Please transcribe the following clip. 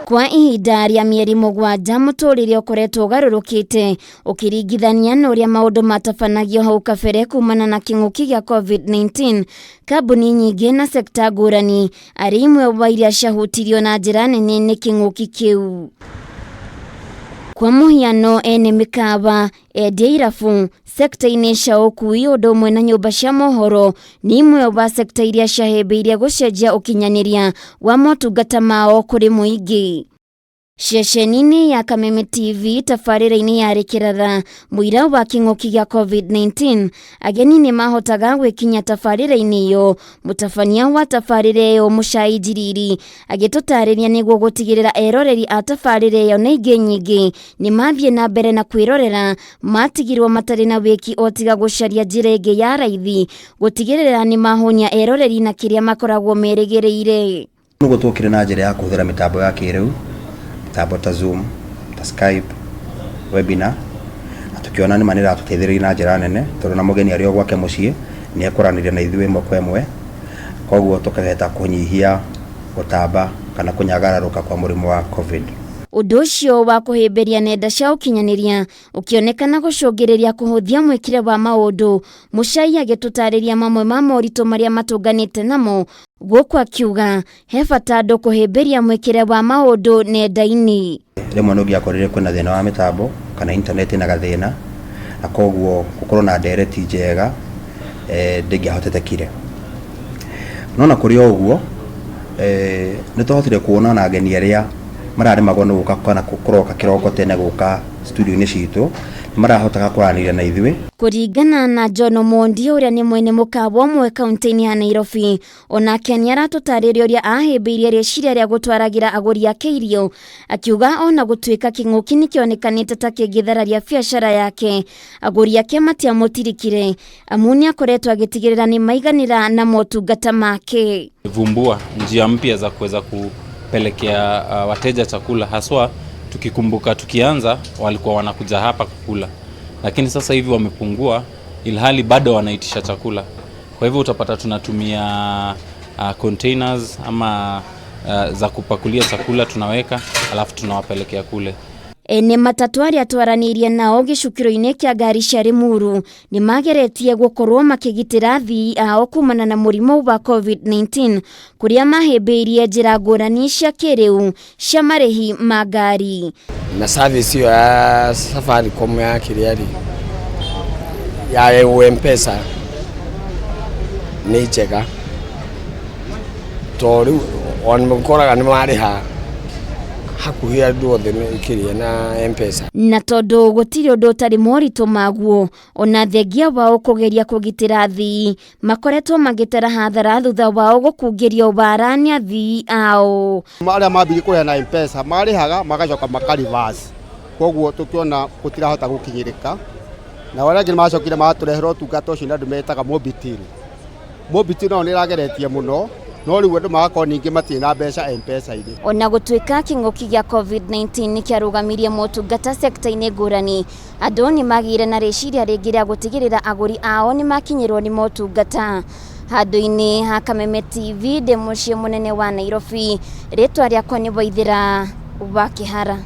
Kwa ihinda rĩa mĩeri 7 mũtũrĩre ũkoretwo ũgarũrũkĩte ũkĩringithania na ũrĩa maũndũ matabanagio hau kabere kumana na kĩng'ũki gĩa COVID-19. Kambuni nyingĩ na sekta ngũrani arĩ imwe wa iria ciahutirio na njĩra nene nĩ kĩng'ũki kĩu. Kwa mũhiano, ene mĩkawa, endia irabu, sekta-inĩ cia ũkui ũndũ ũmwe na nyũmba cia mohoro nĩ imwe wa sekta iria ciahĩmbĩirie gũcenjia ũkinyanĩria wa motungata mao kũrĩ mũingĩ. Ceceni-inĩ ya Kameme TV tabarĩra-inĩ ya Rĩkĩratha mũira wa kĩng'ũki gĩa COVID-19, ageni nĩ mahotaga gwĩkinya tabarĩra-inĩ ĩyo. Mũtabania wa tabarĩra ĩyo Mũcai Njiriri agĩtũtarĩria nĩguo gũtigĩrĩra eroreri a tabarĩra ĩyo na ingĩ nyingĩ nĩ mathiĩ na mbere na kwĩrorera, matigirwo matarĩ na wĩki o tiga gũcaria njĩra ĩngĩ ya raithi gũtigĩrĩra nĩ mahũnia eroreri na kĩrĩa makoragwo merĩgĩrĩire. Nĩguo twokire na njĩra ya kũhũthĩra mĩtambo ya kĩrĩu, mĩtambo ta Zoom, ta Skype, webinar, na tũkĩona nĩma nĩ ĩratũteithĩrĩria na njĩra nene, tondũ na mũgeni arĩ o gwake mũciĩ nĩ ekwaranĩria na ithuĩ ĩmwe kwa ĩmwe, koguo tũkahota kũnyihia gũtamba kana kũnyagararũka kwa mũrimũ wa COVID. Ũndũ ũcio wa kũhĩmbĩria nenda cia ũkinyanĩria ũkĩonekana gũcũngĩrĩria kũhũthia mwĩkĩre wa maũndũ. Mũcai agĩtũtarĩria mamwe ma moritũ marĩa matũnganĩte namo, gũkũ akiuga he bata andũ kũhĩmbĩria mwĩkĩre wa maũndũ nenda-inĩ. Rĩmwe nĩ ũngĩakorire kwĩna thĩna wa mĩtambo kana internet ĩna gathĩna, na koguo gũkorwo na ndereti njega ndĩngĩahotetekire. No na kũrĩ o ũguo, nĩ twahotire kuona ona ageni arĩa mararemagwo nĩ gũka kana kũroka kĩroko tene gũka studio-inĩ citũ, nĩ marahotaga kwaranĩria na ithuĩ. Kũringana na John Omondi ũrĩa nĩ mwene mũkawa ũmwe kaunti-inĩ ya Nairobi, onake nĩ aratũtarĩria ũrĩa ahĩmbĩirie rĩciria rĩa gũtwaragĩra agũri ake irio, akiuga ona gũtuĩka kĩng'ũki nĩ kĩonekanĩte ta kĩngĩthararia biacara yake, agũri ake matiamũtirikire amu nĩ akoretwo agĩtigĩrĩra nĩ maiganĩra na motungata make. Vumbua njia mpya za kuweza kupelekea wateja chakula, haswa tukikumbuka tukianza walikuwa wanakuja hapa kukula, lakini sasa hivi wamepungua, ilhali bado wanaitisha chakula. Kwa hivyo utapata tunatumia containers ama za kupakulia chakula tunaweka, alafu tunawapelekea kule. Ene matatu arĩa twaranĩirie nao gĩcukĩro-inĩ kĩa ngari cia Limuru nĩ mageretie gũkorwo makĩgitĩra athii ao kumana na mũrimũ wa COVID-19, kũrĩa mahĩmbĩirie njĩra ngũrani cia kĩrĩu cia marĩhi ma ngari. Na service ĩyo ya Safaricom ya kĩrĩa rĩ ya M-Pesa nĩ njega, tondũ rĩu ona ũkoraga nĩ marĩha hakuhĩ andũ othe kĩrĩa na M-Pesa. Na tondũ gũtirĩ ũndũ ũtarĩ moritũ maguo, ona thengia wao kũgeria kũgitĩra athii makoretwo magĩtara hathara thutha wao gũkungĩrio wara nĩ athii ao. Arĩa mambirie kũrĩha na M-Pesa marĩhaga magacoka maka reverse, koguo tũkĩona gũtirahota gũkinyĩrĩka. Na arĩa angĩ nĩmacokire magatũrehera ũtungata ũcio na andũ metaga Mobitel. Mobitel nayo nĩ ĩrageretie mũno, no rĩu andũ magakorwo ningĩ matirĩ na mbeca M-Pesa-inĩ. Ona gũtuĩka kĩng'ũki gĩa COVID-19 nĩ kĩarũgamirie motungata sekta-inĩ ngũrani, andũ nĩ magĩire na rĩciria rĩngĩ rĩa gũtigĩrĩra agũri ao nĩ makinyĩrwo nĩ motungata. Handũ-inĩ ha Kameme TV ndĩ mũciĩ mũnene wa Nairobi, rĩtwa rĩakwa nĩ Waithĩra wa Kĩhara.